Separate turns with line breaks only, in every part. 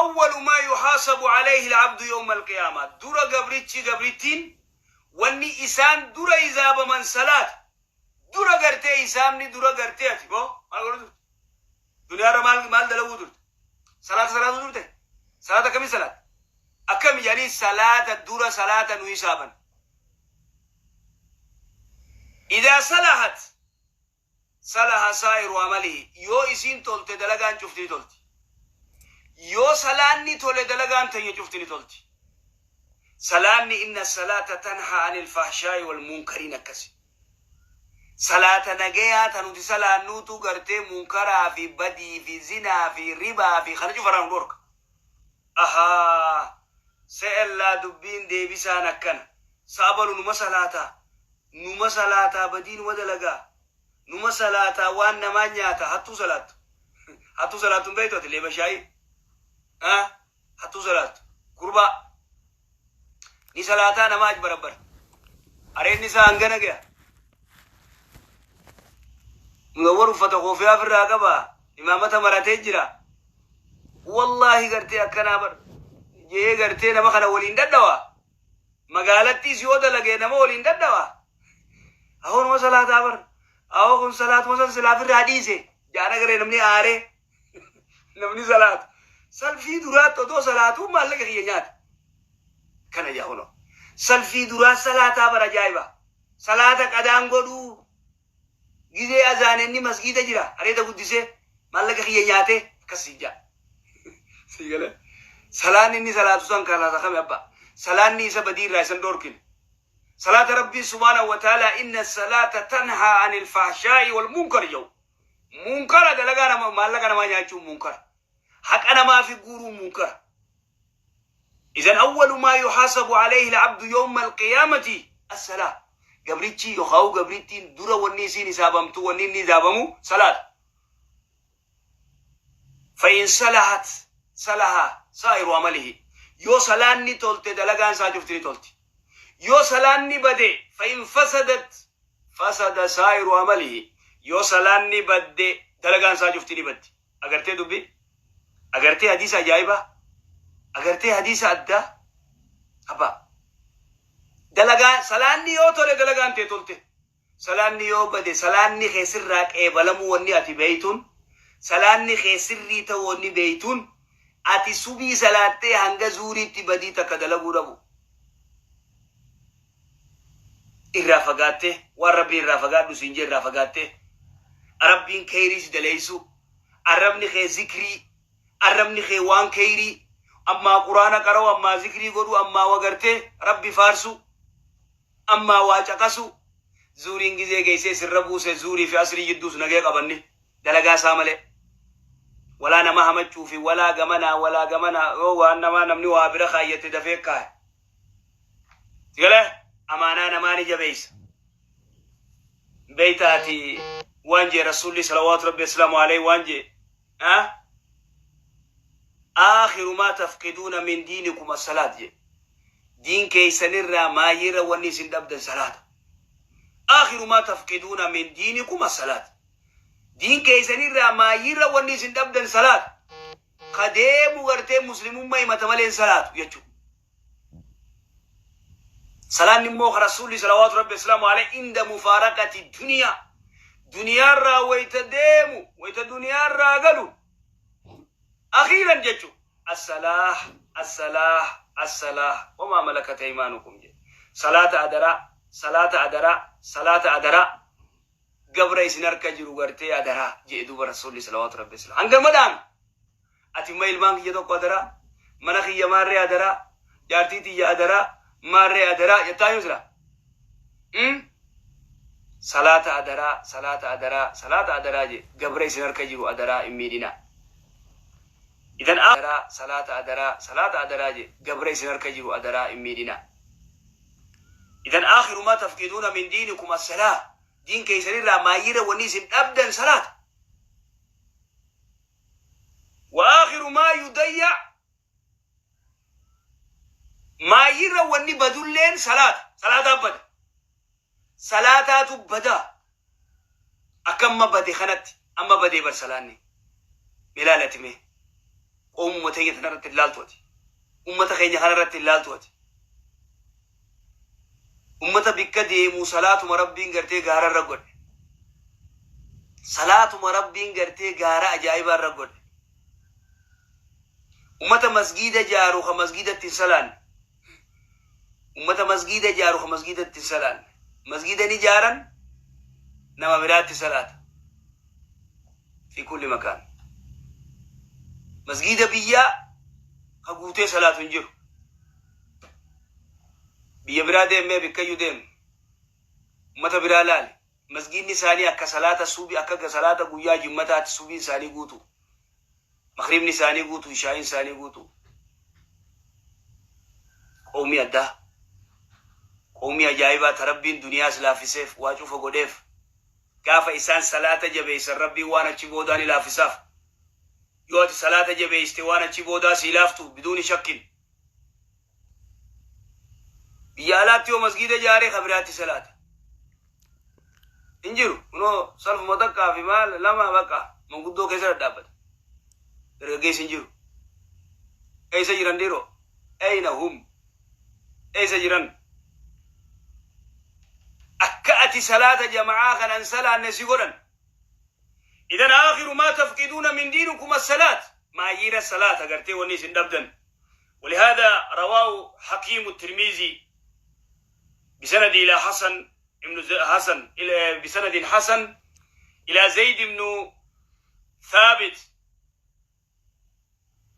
Awwalu maa yuhaasabu alayhi al-abdu yawma al-qiyaama. Dura gabrichi gabrittiin wanni isaan dura hizaabaman salaata. Dura gartee hisaabni dura gartee ati boo maal godhu turte? Duniyaarra maal maal dalaguu turte? Salaata salaatu turte? Salaata akkamii salaata? Akkami jedhanii salaata dura salaata nu hisaaban. Idaa salahat salaha saa'iru amalihi yoo isiin tolte dalagaan cufti ni tolti. Yoo salaanni tole dalagaan teenya cufti ni tolti. Salaanni inna salaata tanha anil fahshaa'i wal munkariin akkasi. Salaata nagayaa ta nuti salaannuutu gartee munkaraa fi badii fi zinaa fi ribaa fi kana cufarraa nu dhorka. Ahaa se'ellaa dubbiin deebisaan akkana. Sa abalu numa salaataa? Numa salaataa badii numa dalagaa? Numa salaataa waan namaa nyaata hattuu salaattu? Hattuu salaattu hin beektu ati leeba shaayii? Ah hattuu salaattu? Gurbaa ni salaataa nama ajbarabbara. Areedni isaa hangana gaya. Mudawwar uffata koofiyaa ofirraa qaba. Imaamata maratee jira. Wallaahi gartee akkanaa bar jee gartee nama kana waliin dhadhawa. Magaalattiis yoo dalage nama waliin dhadhawa. Ahoo numa salaataa bar. Ahoo kun salaatuma san silaa ofirraa dhiise. Jaana garee namni aaree. Namni salaatu. Salfii duraatti odoo salaatuu maallaqa kiyya nyaata. Kana jaa kunoo. Salfii duraa salaataa bar ajaa'iba. Salaata qadaan godhuu. Gizee azaane inni masgiida jira areeda guddisee maallaqa kiyya nyaatee akkas siin jaa. Sii galee. Salaanni inni salaatu san kalaata kami abba. Salaanni isa badii irraa isan dhoorkine. Salaata Rabbii subhaanahu wa ta'ala inna salaata tanhaa anil fahshaa'i wal munkar jedhu. Munkara dalagaa nama maallaqa namaa nyaachuun munkara. Haqa namaa fi guuruun munkara. Idan awwalu maa yuhaasabu alayhi al-abdu yawma al-qiyaamati as-salaah. Gabrichi yookaan gabrittiin dura wanni isiin hisaabamtu wanni inni hisaabamu salaata. Fa'in salahat salaha saa'iru amalihi. Yoo salaanni tolte dalagaan isaa cufti ni tolti. Yoo salaanni bade fa'in fasadat fasada saa'iru amalihi. Yoo salaanni badde dalagaan isaa cufti ni baddi. Agartee dubbii? Agartee hadiisa ajaa'ibaa? Agartee hadiisa addaa? Abbaa. Dalagaa salaanni yoo tole dalagaan tee tolte. Salaanni yoo bade salaanni kee sirraa qeebalamuu wanni ati beeytuun salaanni kee sirrii ta'uu wanni beeytuun ati subii salaattee hanga zuuriitti badii takka dalaguu dhabu. Irraa fagaattee waan Rabbiin irraa fagaadhu siin jee irraa fagaattee Rabbiin keeyrii si daleeysuu arrabni kee zikrii arrabni kee waan keeyrii ammaa quraana qara'u ammaa zikrii godhu ammaa wagartee Rabbi faarsuu ammaa waa caqasuu zuuriin gizee geessee sirra buuse zuurii fi asrii jidduus nagee qabanni dalagaa isaa malee walaa nama hamachuu fi walaa gamanaa walaa gamanaa yoo waan namaa namni waa bira kaayyate dafee kaaye Si galee? Amaanaa namaa ni jabeessa. Beeyta ati waan jee Rasuulli salawaatu rabbi aslaamu alayhi waan jee ah? Aakhiru maa tafqiduuna min diinikum as-salaat jee. Diin keessanirraa maayirra wanni isin dhabdan salaata. Aakhiru maa tafqiduuna min diinikum as-salaat. Diin keessanirraa maayirra wanni isin dhabdan salaata. Ka deemu gartee muslimummaa himata malee hin salaatu jechuudha. Salaanni immoo ka Rasuulli salawaatu rabbi islaamu alayhi inda mufaaraqati duniyaa. Duniyaarraa wayita deemu, wayita duniyaarraa galu. Akhiiran jechuudha. Assalaah, assalaah, assalaah. Wamaa malakat aymaanukum jedhe. Salaata adaraa, salaata adaraa, salaata adaraa. Gabra isin harka jiru gartee adaraa jedhe duuba Rasuulli salawaatu rabbi islaam. Hanga dhaame. Ati immoo ilmaan kiyya tokko adaraa, mana kiyya maarree adaraa, jaartii tiyya adaraa, maarree adaraa jettaa yoo sila. Salaata adaraa, salaata adaraa, salaata adaraa je gabra isin harka jiru adaraa hin miidhinaa. Idan adaraa, salaata adaraa, salaata adaraa je gabra isin harka jiru adaraa hin miidhinaa. Idan aakhiru maa tafqiduuna min diinikum as-salaa. Diin keessanirraa maayyira wanni isin dhabdan salaata. Wa aakhiru maa yudayya maayyirra wanni badulleen salaata. Salaataa bada. Salaataatu bada. Akka amma bade kanatti amma badee bar salaanni. Mee laalati mee. Qoomuma Qooma teenya tanarratti hin laaltu ati. Ummata keenya kanarratti hin laaltu ati. Ummata bikka deemu salaatuma Rabbiin gartee gaararra godhe. Salaatuma Rabbiin gartee gaara ajaa'ibaarra godhe. Ummata masgiida jaaru ka masgiidatti hin salaanne. Ummata masgiida jaaru ka masgiidatti hin salaanne. Masgiida ni jaaran, nama biraatti salaata. Fi kulli makaan. Masgiida biyyaa ka guutee salaatu hin jiru. Biyya biraa deemee bikkayyuu deemu. Ummata biraa laali. Masgiidni isaanii akka salaata subii, akka salaata guyyaa jimmataatti subiin isaanii guutu. Maghribni isaanii guutu, ishaa'iin isaanii guutu. Qawmii addaa. Qawmii ajaa'ibaa ta Rabbiin duniyaas laaffiseef, waa cufa godheef. Gaafa isaan salaata jabeessan, Rabbiin waan achi boodaa ni laaffisaaf. Yoo ati salaata jabeessite, waan achi boodaa sii laaftu biduuni shakkin. Biyya alaatti yoo masgiida ijaaree, ka biraatti salaata. Hin jiru. Kunoo salfuma takkaa fi maal lama bakka manguddoo keessa dhadhaabbata. Dargaggeessi hin jiru. Eessa jiran dhiiroo? Ayna hum? Eessa jiran? Akka ati salaata jama'aa kanan salaanne si godhan. إذن آخر ما تفقدون من دينكم الصلاة. Maayiira salaata gartee wanni isin dhabdan. ولهذا رواه حكيم الترمذي بسند إلى حسن ابن حسن إلى بسند حسن إلى زيد بن ثابت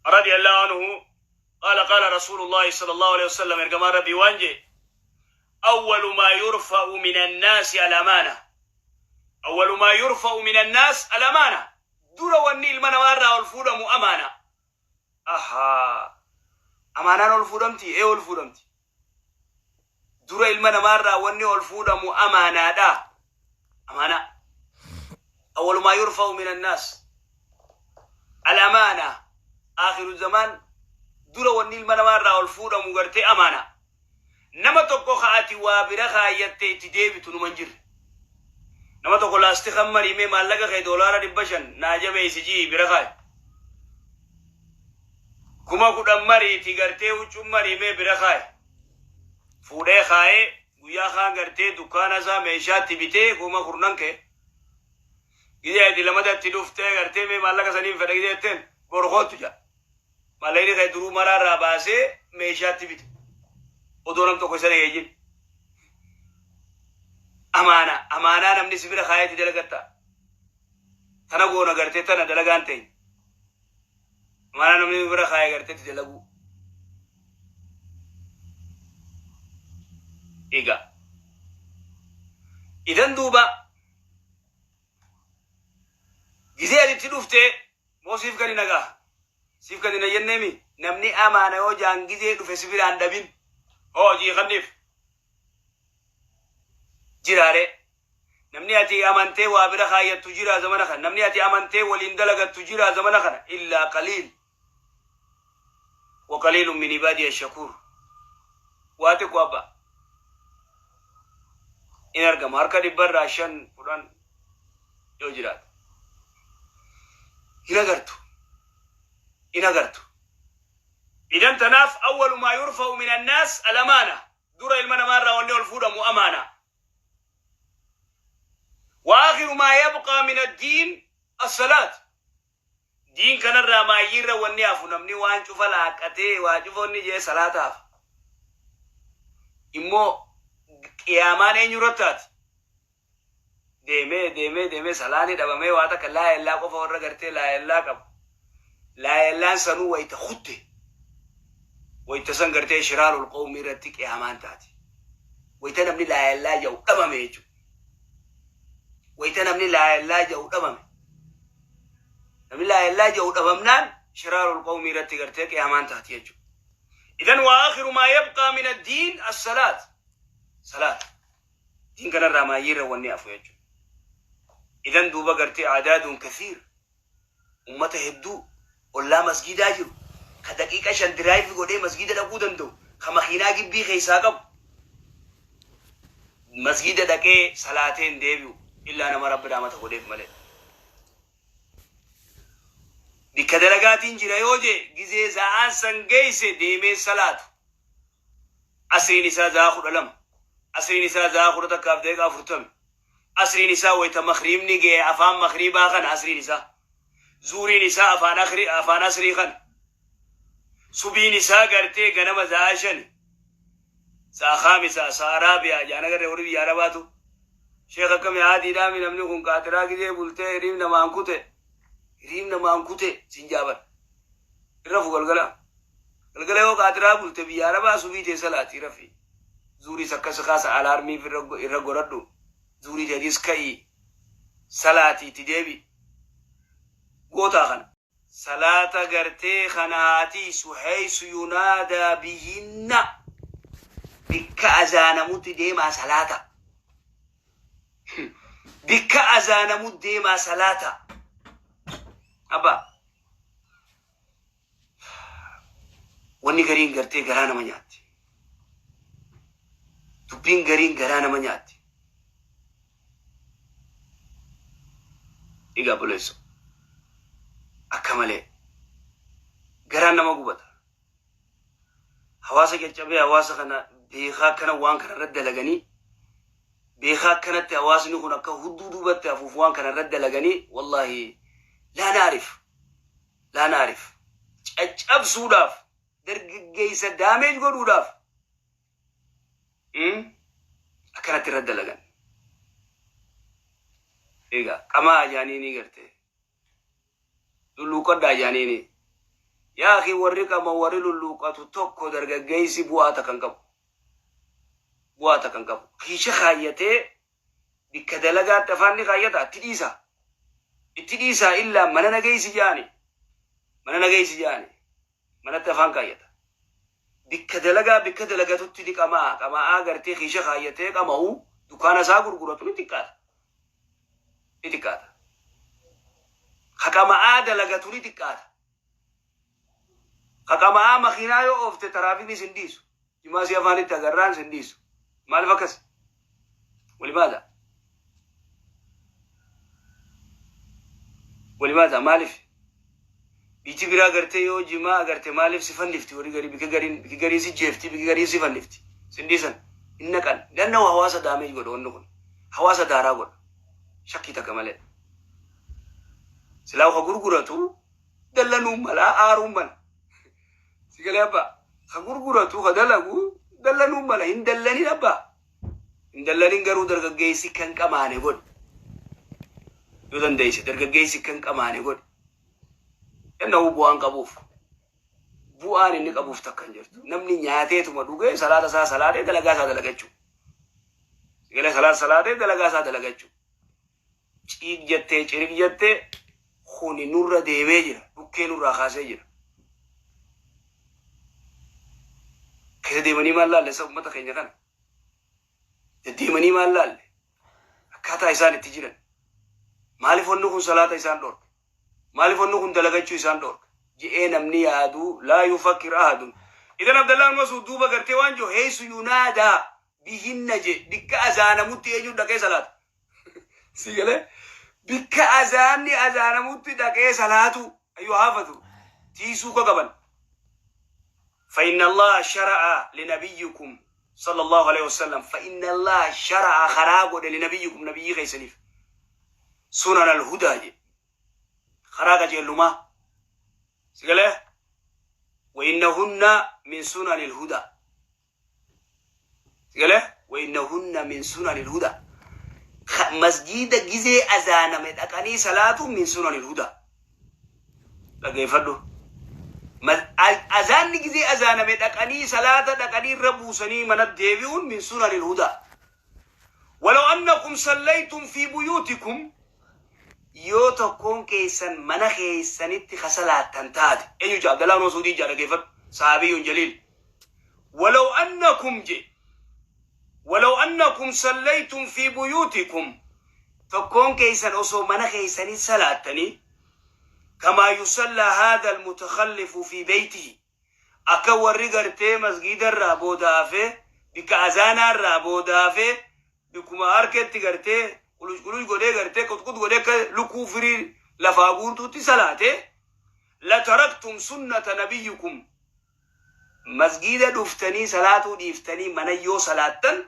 رضي الله عنه قال: قال رسول الله صلى الله عليه وسلم، ergamaan Rabbii waan jedhe: أول ما يرفع من الناس الأمانة. أول ما يرفع من الناس الأمانة. Dura wanni ilma namaarraa ol fuudhamu amaana. Ahaa, amaanaan ol fuudhamti? Ee, ol fuudhamti. Dura ilma namaarraa wanni ol fuudhamu amaanaadha. Amaanaa. أول ما يرفع من الناس الأمانة. آخر الزمان dura wanni ilma namaarraa ol fuudhamu gartee amaana. Nama tokko ka ati waa bira kaayyattee itti deebitu numa hin jirre. Nama tokko laastikan mariimee maallaqa kee $500 naa jabeessi jii bira kaaye. 10,000 mariiti gartee huccuun mariimee bira kaaye. Fuudhee kaayee guyyaa kaan gartee dukkaana isaa meeshaatti bitee 10,000 kee. Gizee ati lamadatti dhuftee gartee mee maallaqa saniin fedha gizee jetteen, borkootu jaa. Maallaqni kee duruu maraarraa baasee meeshaatti bite. Odoo nam tokko isa dhageejjin. Amaana, amaanaa namni si bira kaayetti dalagatta. Tana goona gartee tana dalagaan ta'e. Amaanaa namni bira kaayee garteetti dalaguu. Egaa. Idan duuba gizee ati itti dhuftee moo siif gadi nagaa? Siif gadi na jenneemi, namni amaana yoo jaan gizee dhufe si biraan dhabin. Hoo hojii kanniif. Jiraare. Namni ati amantee waa bira kaayyattu jira zamana kana. Namni ati amantee waliin dalagattu jira zamana kana. إلا قليل وقليل من عبادي الشكور. Waa xiqqoo abbaa. In argama harka 100rraa 5, 10 yoo jiraate. Hin agartu. In agartu. إذن tanaaf أول ما يرفع من الناس الأمانة. Dura ilma namaarraa wanni ol fuudhamu amaana. وآخر ما يبقى من الدين الصلاة. Diin kanarraa maayyiirra wanni hafu, namni waan cufa laaqatee waa cufa wanni jee, salaataaf. Immoo qiyaamaan eenyu irratti taati? Deemee deemee deemee salaani dhabamee, waa takka laayellaa qofa warra gartee laayellaa qabu. Laayellaan sanuu wayita kutte. Wayita san gartee شرار القوم irratti qiyaamaan taati. Wayita namni laayellaa jedhu dhabame jechuudha. Wayita namni laayellaa jedhu dhabame. Namni laayellaa jedhu dhabamnaan شرار القوم irratti gartee qiyaamaan taati jechuudha. إذن وآخر ما يبقى من الدين الصلاة. صلاة. Diin kanarraa maayyiirra wanni hafu jechuudha. إذن duuba gartee أعداد كثير. Ummata hedduu ollaa masgiidaa jiru. Ka daqiiqa 5 drive godhee masgiida dhaquu danda'u. Ka makiinaa gibbii keessaa qabu. Masgiida dhaqee salaatee hin deebi'u. Illaa nama Rabbi rahmata godheef malee. Bikka dalagaatiin jira yoo jee gizee za'aan san geeyse deemee salaatu. Asriin isaa za'aa 12. Asriin isaa za'aa 11:40. Asriin isaa wayta makhriibni gahe afaan makhriibaa kana asriin isaa. Zuhriin isaa afaan akhri afaan asrii kana. Subiin isaa gartee ganama za'aa shani. Sa'a khaamisa sa'a raabi'a jaan agarre warri biyya arabaatu. Sheekh akkami haadiidhaami namni kun qaatiraa gizee bultee hiriib namaan kute. Hiriib namaan kute sin jaabar. Irra fu galgala. Galgala yoo qaatiraa bulte biyya arabaa subii tee salaati rafi. Zuuriis akkas kaasa alaarmii irra godhadhu. Zuurii teetis ka'ii salaatii itti deebi. Gootaa kana. Salaata gartee kana haa tiiysu haysu yunaadaa bihinna bikka azaanamutti deemaa salaata. Bikka azaanamu deemaa salaata. Abbaa. Wanni gariin gartee garaa nama nyaatti. Dubbiin gariin garaa nama nyaatti. Egaa obboleessoo akka malee garaan nama gubata. Hawaasa caccabee hawaasa kana beekaa akkana waan kana irratti dalaganii beekaa akkanatti hawaasni kun akka hudduu duubatti hafuuf waan kana irratti dalaganii wallaahi laa naarif laa naarif caccabsuudhaaf dargaggeessa daameej godhuudhaaf akkanatti irratti dalagan. Egaa qamaa jaaniinii gartee lulluuqadhaa jaaniini. Yaa akhi warri qama warri lulluuqatu tokko dargaggeessi bu'aa takka hin qabu. Bu'aa takka hin qabu. Kiisha kaayyatee bikka dalagaatti afaan ni kaayyata itti dhiisa. Itti dhiisaa illaa mana nageessi jaani. Mana nageessi jaani. Manatti afaan kaayyata. Bikka dalagaa bikka dalagatutti ni qama'a. Qama'aa gartee kiisha kaayyatee qama'u dukaana isaa gurguratu ni xiqqaata. Ni xiqqaata. Ka qama'aa dalagatu ni xiqqaata. Ka qama'aa makiinaa yoo oofte taraafikni sin dhiisu. Jimaa si afaanitti agarraan sin dhiisu. Maaliif akkas? Walimaadha. Walimaadha maaliif? Biyyi biraa gartee yoo jimaa agarte maaliif si fannifti warri garii bikka gariin bikki gariin si jeefti bikki gariin si fannifti. Sin dhiisan hin naqan. Lanna hawaasa daameej godha wanni kun. Hawaasa daaraa godha. Shakkii takka malee. Silaa ka gurguratu dallanuun mala aaruun mala. Si galee abbaa. Ka gurguratu ka dalagu dallanuun mala hin dallanin abbaa. Hin dallanin garuu dargaggeessi kan qamaane godhi. Yoo dandeesse dargaggeessi kan qamaane godhi. Kennahu bu'aan qabuuf. Bu'aan inni qabuuf takka hin jirtu. Namni nyaateetuma dhugee salaata isaa salaatee dalagaa isaa dalagachuu. Si galee salaata salaatee dalagaa isaa dalagachuu. Ciig jettee cirig jettee kuni nurra deemee jira. Dhukkee nurraa kaasee jira. Keessa deemanii maal laalle isa uummata keenya kana? Deddeemanii maal laalle? Akkaataa isaan itti jiran. Maaliif wanni kun salaata isaan dhorke? Maaliif wanni kun dalagachuu isaan dhorke? Je'ee namni yaadu laa yufakkir ahadun. Idan Abdallaan Masuud duuba gartee waan jiru heessu yunaadaa bihinna je bikka azaanamutti eenyu dhaqee salaata. Si galee bikka azaanni azaanamutti dhaqee salaatu ayyuu haafatu tiisuu ka qaban. فإن الله شرع لنبيكم صلى الله عليه وسلم فإن الله شرع خراغ لنبيكم نبي خيسنيف سنن الهدى جي خراغ جلما سيقول وإنهن من سنن الهدى سيقول وإنهن من سنن الهدى مسجد جزي أذان مدقني صلاة من سنن الهدى dhaggeeffadhu. Azaanni gizee azaaname dhaqanii salaata dhaqanii irra buusanii mana deebi'uun min sunanil hudaa. Walaw annakum sallaytum fi buyuutikum yoo tokkoon keessan mana keessanitti ka salaattan taate. Eenyu jaa Abdallah ibn Mas'uudii jaa dhaggeeffadhu. Sahabiyyun jaliil. Walaw annakum je walaw annakum sallaytum fi buyuutikum tokkoon keessan osoo mana keessanii salaattanii kamaa yusallaa haadha almutakhallifu fi beeytihi akka warri gartee masgiida irraa booda hafee bikka azaanaa irraa booda hafee bikkuma harketti gartee quluj quluj godhee gartee quxqux godhee akka lukkuu firii lafaa guurtuutti salaate. Lataraktum sunnata nabiyyukum. Masgiida dhuftanii salaatuu dhiiftanii mana yoo salaattan,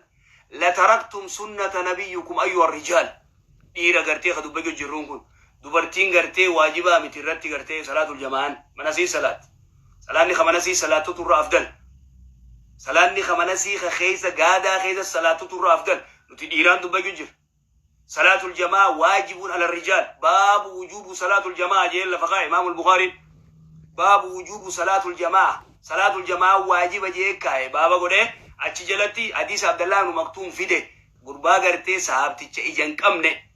lataraktum sunnata nabiyyukum ayyuha rijaal. Dhiira gartee ka dubbachuu jirruun kun, dubartiin gartee waajibaa miti irratti gartee salaatul jama'aan mana sii salaatti. Salaanni ka mana sii salaattutu irra afdal. Salaanni ka mana sii ka keessa gaadaa keessa salaattutu irra afdal. Nuti dhiiraan dubbachuu jira. Salaatul jamaa waajibun ala rijaal. Baabu wujuubu salaatul jamaa jeen lafa kaa'e Imaamul Bukaariin. Baabu wujuubu salaatul jamaa. Salaatul jamaa waajiba jee kaa'e baaba godhee achi jalatti hadiisa Abdallah ibn Maktuum fide. Gurbaa gartee sahaabticha ija hin qabne.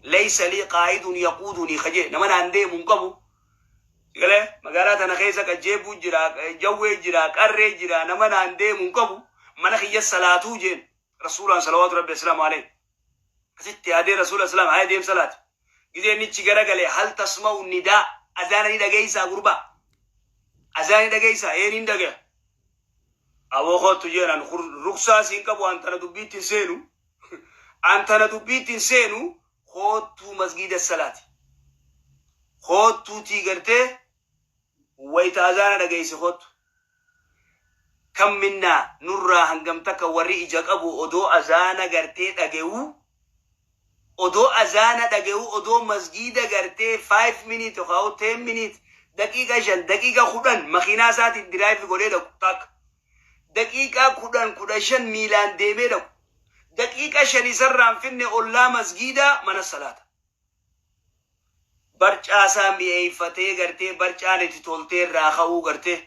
Laysa lii qaa'idun yaquudunii kaje, nama naan deemu hin qabu. Galee magaalaa tana keessa qajjeebuu jira, jawwee jira, qarree jira, nama naan deemu hin qabu. Mana kiyya salaatuu jeen. Rasuulaan salawaatu rabbi asalaamu alayhi. Asitti yaadee Rasuula islaam haa deem salaati. Gizee inni ichi garagalee, hal tasma'u nidaa, azaana ni dhageessaa gurbaa? Azaana ni dhageessaa? Ee, ni dhagaya. Aboo kootu jeen, an ruksaa siin qabu, an tana dubbiitti hin seenu. An tana dubbiitti hin seenu, koottuu masgiida salaati. Koottuutii gartee wayita azaana dhageesse koottu. Kam minnaa, nurraa hangam takka warri ija qabu odoo azaana gartee dhaga'uu, odoo azaana dhaga'uu, odoo masgiida gartee 5 minute yookaan 10 minute, daqiiqa 5, daqiiqa 10 makiinaa isaatiin drive godhee dhaqu, takka daqiiqaa 10, 15 miilaan deemee dhaqu, daqiiqa 5 isarraan finne, ollaa masgiidaa mana salaata. Barcaasaa mi'eeffatee gartee barcaan itti toltee irraa ka'uu, gartee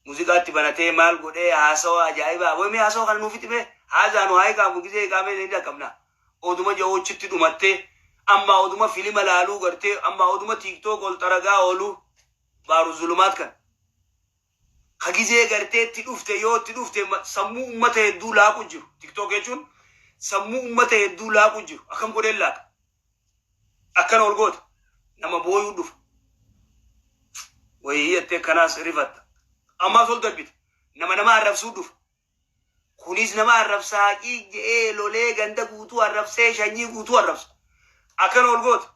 muuziqaatti banatee maal godhee haasawa ajaa'ibaa. Aboo, mee haasawa kana nuuf itti haazaa nu haa hiikaamu, gisee hiikaamee ni dhaqqabna. Oduma jahochitti dhumattee amma oduma filima laaluu, gartee amma oduma TikTok ol xaragaa ooluu baaru zulumaat kan. Ka gizee gartee itti dhufte, yoo itti dhufte sammuu ummata hedduu laaqu jiru. TikTok jechuun sammuu ummata hedduu laaqu jiru. Akkam godheen laaqa? Akkana ol goota. Nama booyuu dhufa. Wayii jettee kanaas rifatta. Ammaas ol darbita. Nama nama arrabsuu dhufa. Kunis nama arrabsaa qiiq je'ee lolee ganda guutuu arrabsee shanyii guutuu arrabsa. Akkana ol goota.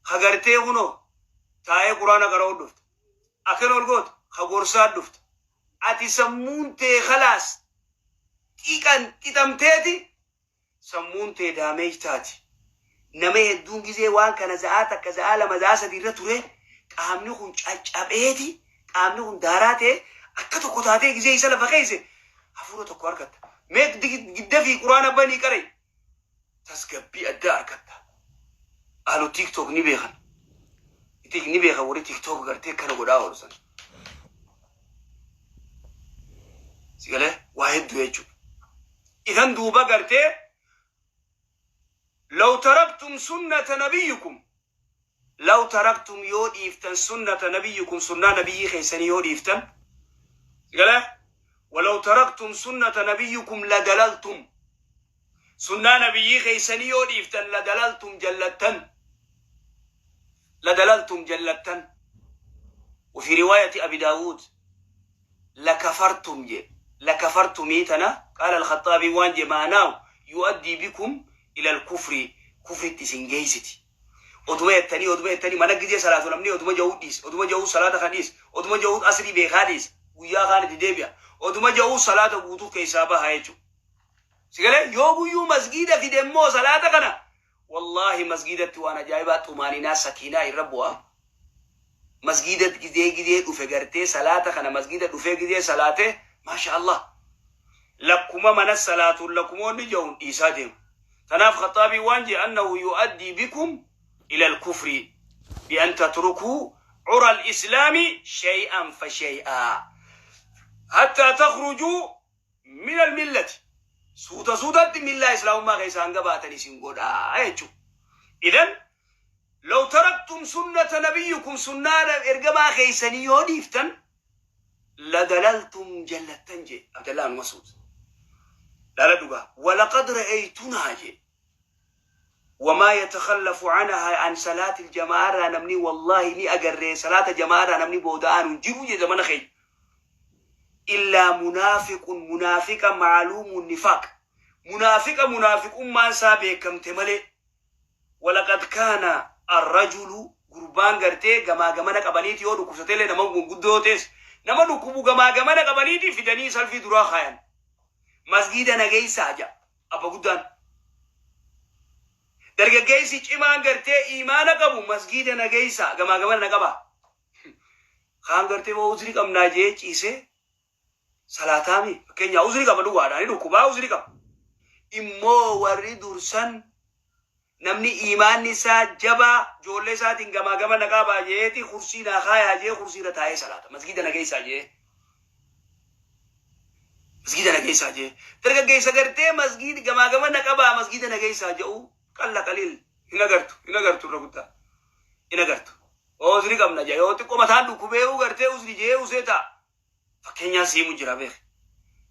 Ka gartee kunoo taa'ee quraana qara'uu dhufta. Akkana ol goota. Ka gorsaa dhufta. Ati sammuun tee khalaas xiqan xixamteeti, sammuun tee damage taati. Nama hedduun gizee waan kana za'aa 1, za'aa 2, za'aa 3 irra ture, qaamni kun caccabeeti, qaamni kun daaraa ta'e akka tokko taatee gizee isa lafa keesse hafuura tokko argatta. Mee gidda fi quraana banii qarai, tasgabbii addaa argatta. Ahlu TikTok ni beekan. Ni beekan warri TikTok gartee kana godhaa oolu sana. Sigalee waa hedduu jechuudha. Idan duuba gartee law taraktum sunnata nabiyyukum, law taraktum, yoo dhiiftan, sunnata nabiyyukum, sunnaa nabiyyii keessanii yoo dhiiftan, sigalee walaw taraktum sunnata nabiyyukum ladalaltum, sunnaa nabiyyii keessanii yoo dhiiftan, ladalaltum, jallattan, ladalaltum, jallattan. وفي رواية أبي داود لكفرتم جي لكفرتم تنا. قال الخطابي وان معناه يؤدي بكم إلى الكفر، كفر تسنجيستي. Oduma jettanii, oduma jettanii mana gizee salaatu namni oduma ja'uu dhiis, oduma ja'uu salaata kan dhiis, oduma ja'uu asrii beekaa dhiis, guyyaa kaan itti deebi'a, oduma ja'uu salaata guutuu keessaa baha jechuudha. Sigalee yoo guyyuu masgiida fide immoo salaata kana, wallaahi masgiidatti waan ajaa'ibaa xumaaninaa sakiinaa irra bu'a. Masgiida gizee gizee dhufe gartee salaata kana masgiida dhufee gizee salaate, maasha Allah, lakkuma mana salaatuun lakkumoonni ja'uun dhiisaa deemu. Tanaaf Khaxaabii waan jee annahu yu'addii bikum ila al-kufri bi an tatrukuu cura al-islaami shay'an fa shay'a hatta takhrujuu min al-millati, suuta suutatti millaa islaamummaa keessaa hanga baatan isin godhaa jechuudha. Idan law taraktum sunnata nabiyyukum, sunnaa ergamaa keessanii yoo dhiiftan, ladalaltum, jallattan jee Abdallah ibn Mas'ud. Lala dhugaa, walaqad ra'aytunaa jee وما يتخلف عنها، عن صلاة الجماعة namni والله ni agarree صلاة جماعة namni booda'aan jiru jee zamana keenya إلا منافق، منافق معلوم النفاق، منافق منافق ما isaa beekamte malee. ولقد كان الرجل Gurbaan gartee gamaa gamana qabaniiti yoo dhukkubsatellee, nama gurguddoo ta'es, nama dhukkubu gamaa gamana qabaniiti fidanii salfii duraa kaayan. Masgiida nageessaa jedha abba guddaan. Dargaggeessi cimaan gartee imaana qabu masgiida nageessaa, gamaa gamana na qaba. Kaan gartee waa uzrii qabnaa jee ciisee salaataami. Fakkeenyaa uzrii qaba, dhugaadhaan dhukkubaa uzrii qaba. Immoo warri dursan, namni imaanni isaa jabaa, ijoollee isaatiin gamaa gama na qabaa jeeti, kursii naa kaayaa jee, kursii irra taa'ee salaata. Masgiida nageessaa jee. Masgiida nageessaa jee. Dargaggeessa gartee masgiida gamaa gama na qabaa, masgiida nageessaa jedhu qalla qaliil hin agartu, hin agartu, irra guddaa hin agartu. Uzrii qabna jee, yoo xiqqoo mataan dhukkubee gartee uzrii jee usee ta'a. Fakkeenyaa siimu jira beek.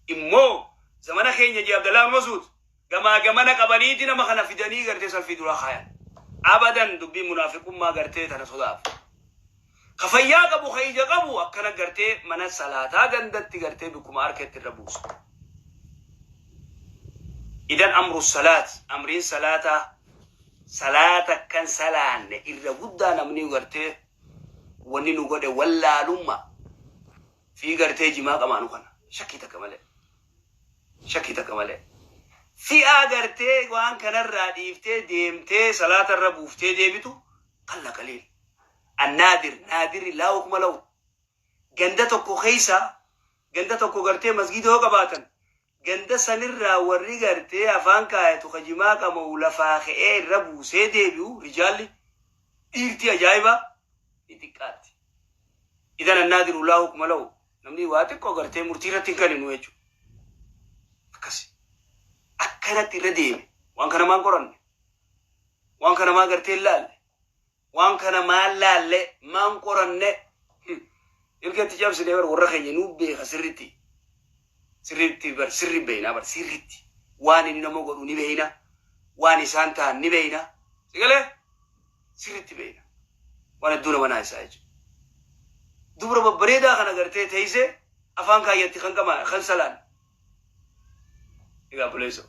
Immoo zamana keenya jee Abdallah Masuud gamaa gamana qabaniiti nama kana fidanii gartee salfii duraa kaayan. Abadan dubbii munaafiqummaa gartee tana sodaaf. Ka fayyaa qabu, ka ija qabu, akkana gartee mana salaataa gandatti gartee bikkuma harkatti irra buusa. Idan amru salaat, amriin salaataa, salaata kan salaanne irra guddaa namni gartee wanni nu godhe wallaalummaa fi gartee jimaa qamaanu kana shakkii takka malee. Shakkii takka malee. Fi'aa gartee waan kanarraa dhiiftee deemtee salaata irra buuftee deebitu qalla qaliil. النادر نادر لا حكم له. Ganda tokko keessa, ganda tokko gartee masgiida yoo qabaatan, ganda sanirraa warri gartee afaan kaayatu kajimaa qama'u lafaa ka'ee irra buusee deebi'u, rijaalli dhiirti ajaa'ibaa ni xiqqaatti. إذن النادر لا حكم له. Namni waa xiqqoo gartee murtii irratti hin kenninu jechuudha. Akkasi. Akkanatti irra deeme. Waan kana maan qoranne? Waan kana maa gartee hin laalle? Waan kana maan laalle? Maan qoranne? Ilkeetti cabsine bar, warra keenya nuu beeka sirritti. Sirritti bar, sirri beeyna bar, sirritti. Waan inni nama godhu ni beeyna. Waan isaan ta'an ni beeyna. Sigalee? Sirritti beeyna. Waan hedduu nama naayisaa jechuudha. Dubra babbareedaa kana gartee teessee afaan kaayyatti kan qama kan salaan. Egaa buleessa.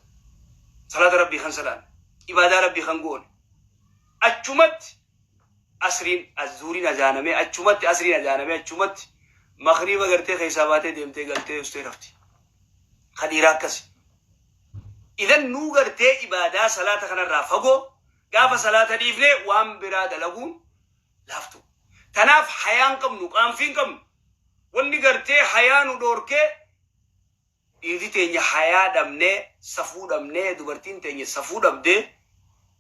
Salaata Rabbii kan salaan. Ibaadaa Rabbii kan goone. Achumatti asriin azuuriin azaanamee, achumatti asriin azaanamee, achumatti makriiba gartee keessaa baatee deemtee galtee ustee rafti. Ka dhiiraa akkasi. Idan nuu gartee ibaadaa salaata kanarraa fagoo, gaafa salaata dhiifnee waan biraa dalaguun laaftu. Tanaaf hayaan qabnu, qaanfiin qabnu. Wanni gartee hayaa nu dhoorkee, dhiirri teenya hayaa dhabnee, safuu dhabnee, dubartiin teenya safuu dhabdee,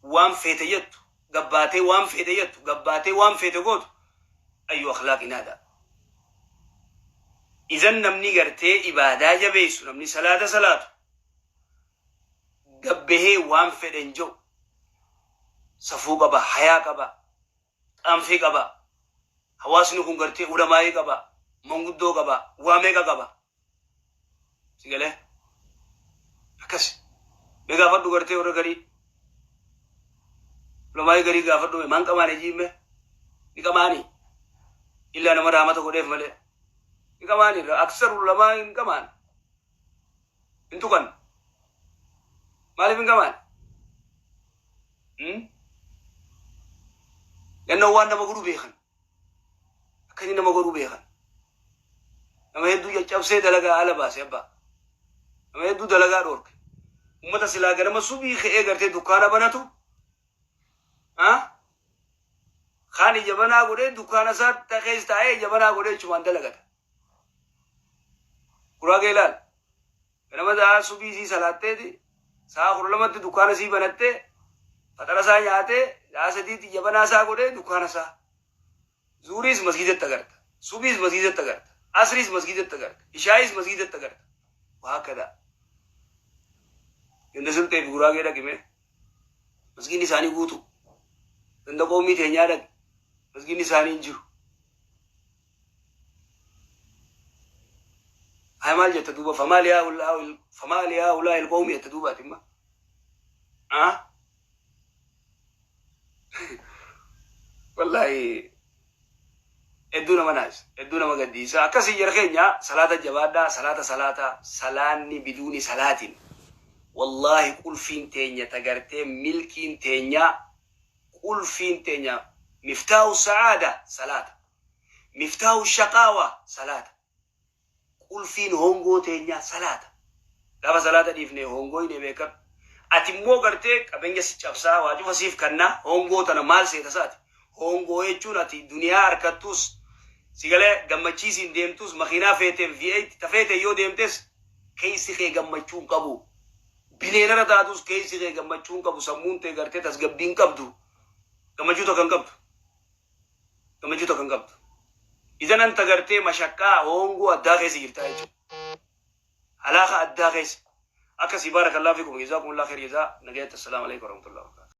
waan feete jettu gabbaatee, waan feete jettu gabbaatee, waan feete gootu, أي أخلاق هذا؟ إذن namni gartee ibaadaa jabeessu, namni salaata salaatu, gabbahee waan fedhen jiru, safuu qaba, hayaa qaba, qaanfii qaba. Hawaasni kun gartee ulamaayii qaba, manguddoo qaba, waa meeqa qaba. Sigalee akkas mee gaafadhu gartee warra garii, ulamaayii garii gaafadhu, maan qamaane jiimme ni qamaani, illaa nama raamata godheef malee ni qamaani. أكثر ulamaa hin qamaan, hin tuqan. Maaliif hin qamaan? Lannoo waan nama godhu beekan, akka inni nama godhu beekan. Nama hedduu caccabsee dalagaa ala baase abbaa. Nama hedduu dalagaa dhoorke. Ummata silaa ganama subii ka'ee gartee dukkaana banatu, kaan ija banaa godhee dukkaana isaa keessa taa'ee ija banaa godhee achumaan dalagata. Guraagee ilaal. Ganama sa'a subii sii salaatteeti sa'a 12tti dukkaana sii banattee, faxara isaa nyaatee, sa'a 3tti ija banaa isaa godhee dukkaana isaa. Zuuriis masgiidatti agarta. Subiis masgiidatti agarta. Asriis masgiidatti agarta. Ishaayis masgiidatti agarta. وهكذا. Ganda Silxee fi Guraagee dhaqime. Masgiidni isaanii guutu. Ganda qoomii teenyaa dhaqi. Masgiidni isaanii hin jiru. Hay, maal jetta duuba? فما لهؤلاء القوم jetta duubaati imma. Ah? Wallahi hedduu nama naas, hedduu nama gaddiisa. Akkasii jara keenya, salaata jabaadhaa, salaata, salaata. Salaanni بدون صلاة, wallahi qulfiin teenya tagartee milkiin teenya, qulfiin teenya. Miftaahu sa'aada salaata. Miftaahu shaqaawa salaata. Qulfiin hongoo teenyaa salaata. Gaafa salaata dhiifne hongoo hin beekadhu. Ati immoo gartee qabeenya si cabsaa, waa cufa siif kannaa, hongoo tana maal seeta saati? Hongoo jechuun ati duniyaa harkattus, sigalee gammachiisiin deemtus, makiinaa feeteen V8 tafeete yoo deemtes, keessi kee gammachuu hin qabu. Bileenara taatus keessi kee gammachuu hin qabu. Sammuun tee gartee tasgabbii hin qabdu. Gammachuu tokko hin qabdu. Gammachuu tokko hin qabdu. Idan anta gartee mashaqqaa hongoo addaa keessa jirta jechuudha. Halaaka addaa keessa. Akkasii, baarakallahu fiikum, jazaakumullahu khayr jazaa, nagayatti, assalaamu alaikum warahmatullahi wabarakatuh.